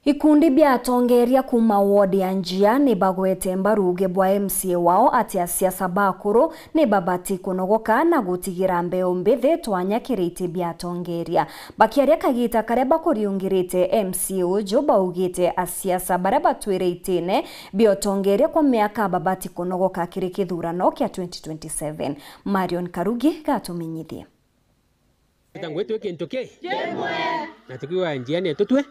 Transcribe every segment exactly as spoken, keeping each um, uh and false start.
Ikundi bia atongeria kuuma ward ya Njia ni bagwete mbaru uuge bwa M C A wao ati asiasa bakuru ni babati kunogoka na gutigira mbeu mbithi twanya kiri iti bia atongeria. Bakiaria kagita karia bakuriungirite M C A uju, baugite asiasa baria batwire itine bia utongeria kwa miaka babati kunogoka kiri kithurano kia twenty twenty-seven. Marion Karugi gatumenyithie. Ita ngwitwe kintu ki? Kimwe. Na tukiwa njiani tutwe?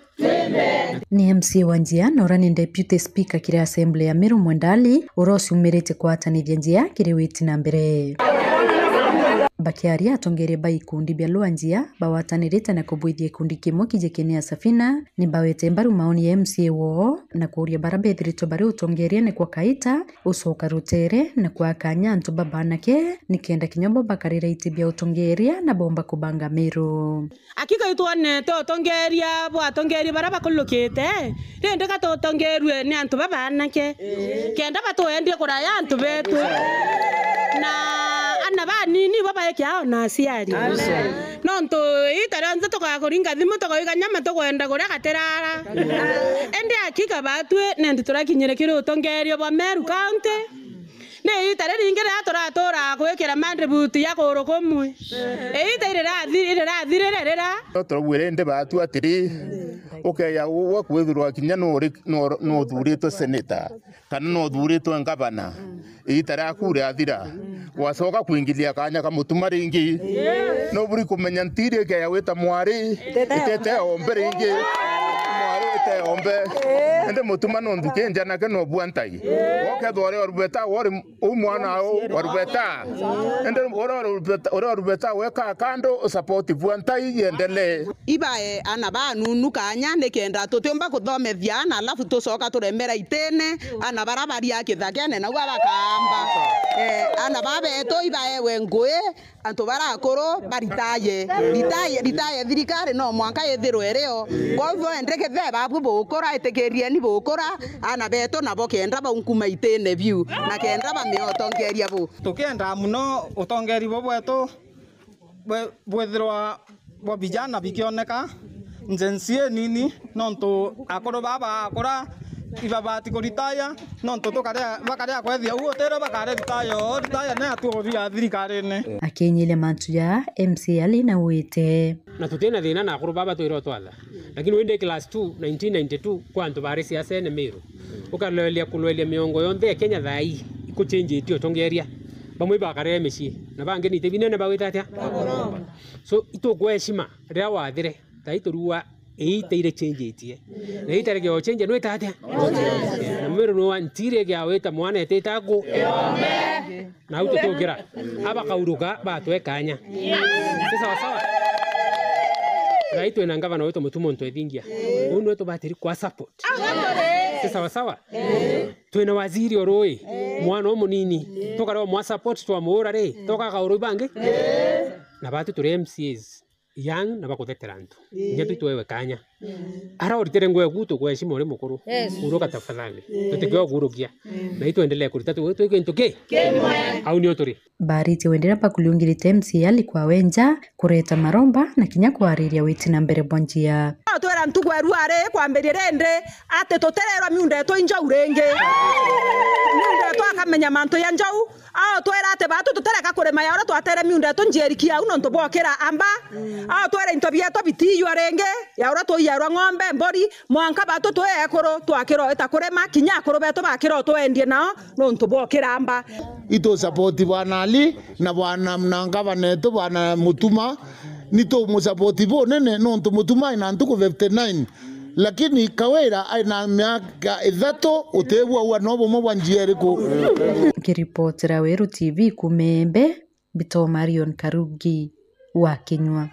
Ni M C A wa Njia na uria ni Deputy Speaker kiri Assembly ya Meru Mwenda Ali, uria uciumirite kwatanithia Njia kiri witi na mbere. Bakiaria, atongeria ba ikundi bia Lua Njia bagwatanirite na kubwithia gikundi kimwe kijikene ya Safina ni bawete mbaru maoni ya M C A woo na kuuria baria bethiritwe bari utongeriene kwa kaita ucoka rutere na kwaa kanya antu babanake, nikenda kinya bo bakarira iti bia utongeria na bomba kubanga Meru. Akika itwonete utongeria bwa atongeria baria bakurukite, rindi gatutongerue ni antu babanake, kenda batuendie kuraya antu betu. Na ana banini ibo baekia ao na aciari. Nontu iita rionthe tugakuringa thimu, tukoiga nyama tukwenda kuria gatirara. Indi akika batwi nendi turakinyire kiri utongeria bwa Meru County. Ni iita riringi riria turatura gwikira madributi ya kuru kumwe. Iita irirathi-, irirathirire rira. No turauire indi batu atiri, ukeya ugwe kwithirwa kinya nuri-, nu-, nuthuritwe senator, kana nuthuritwe ngavana. Iita riaku riathira, wacoka kwingilia kanya ka Mutuma ringi. Nuburi kumenya ntiri ikeya wita mwari, itete ombe ringi. Mwari wite ombe. Indi Mutuma nundu kinja nake nobua ntai. Wokethwa uri orubeta, uri u mwana au orubeta. Indi uri orubeta, uri orubeta weka kando, usapoti bua ntai yendelee. Ibae ana banunu kanya nikenda tutiumba kuthomethia ana alafu tucoka turemera itene ana bara baria kithakene nau abakamba. Eh, ana babetu ibaewe ngui, antu bara akuru baritaye. Ritaye, ritaye thirikari no mwanka ithirwe irio. Kwa hivyo endekethe babu bukura, itikirieni bukura, ana betu nabo kenda baunkuma itene biu, na kenda bamiotongeria bu. Tukenda muno utongeri bu bwetu bwe-, bwithirwa bwa vijana bikioneka, Gen Z inini, nontu akuru baba akura ibabati kuritaya, nontu tukarea, bakarea kwethia uu utiro bakare ritaya, oo ritaya ni atuuria thirikarine. Akinyiria mantu ja M C A Ali na wite. Na tutina thina na akuru baba twirwa twatha. Lakini windi class two, nineteen ninety-two, kwa antu bari siasene Meru. Ukaloelia kuloelia miongo yonthe ya Kenya thaa ii, ikuchenjitie utongeria. Bamwe ibakarire micii, na bangi nite binene bagwita atia? So, itukweheshima riria wathire, thaa ii turua iita ire chenjitie. Na iita rigia uchenjia nwita atia? Na Meru nwa ntiri igia wita mwana etite aku. Na au tutukira. Abakauruka batwe kanya. Ti sawa sawa? Thaa ii twina ngavana witu Mutuma Ntwethingia. Uu niwe tubatiri kwa support. Ti sawa sawa? Twina waziri o rui, mwana umunini, tukareo mwa support twamuura ri, tukaka urui bangi? Na batu turi M C As young na bakuthetera antu. Inya tu twewe kanya. Ara oritire ngwe gutu kwa heshima uri mukuru. Yes. Uruka tafadhali. Tutikio kurukia. Na itwendelee kurita tu, tu kintu ki? Kimwe. Au nio turi. Baritie wendera bakuliungirite M C A Ali kwa wenja, kureta maromba na kinya kwariria witi na mbere bwa njia. Twera ntugu erua ari kwambiria rindi ati tutirerwa miunda yetu injau ringi. Miunda yetu akamenya mantu ya njau. Ao twera ati batu tutireka kurima ya uria twatere miunda yetu njeri kiau nontu bwokira amba. Ao twera into bietu bitiyua ringi ya uria tuiyerwa ng'ombe, mburi, mwanka batu twi ekuru twakira ita kurima, kinya akuru betu bakira twendie nao. Nontu bwa ukiramba. Itu support bwana Ali na bwana na ngavana etu bwana Mutuma, ni tumusapoti bunene nontu Mutuma aina ntuku fifty nine, lakini Kawira aina miaka ithatu, utibua ua no bumwe bwa njia iriku. Nkiripotera Weru T V kuuma Embe, mbitwa Marion Karugi wa Kinyua.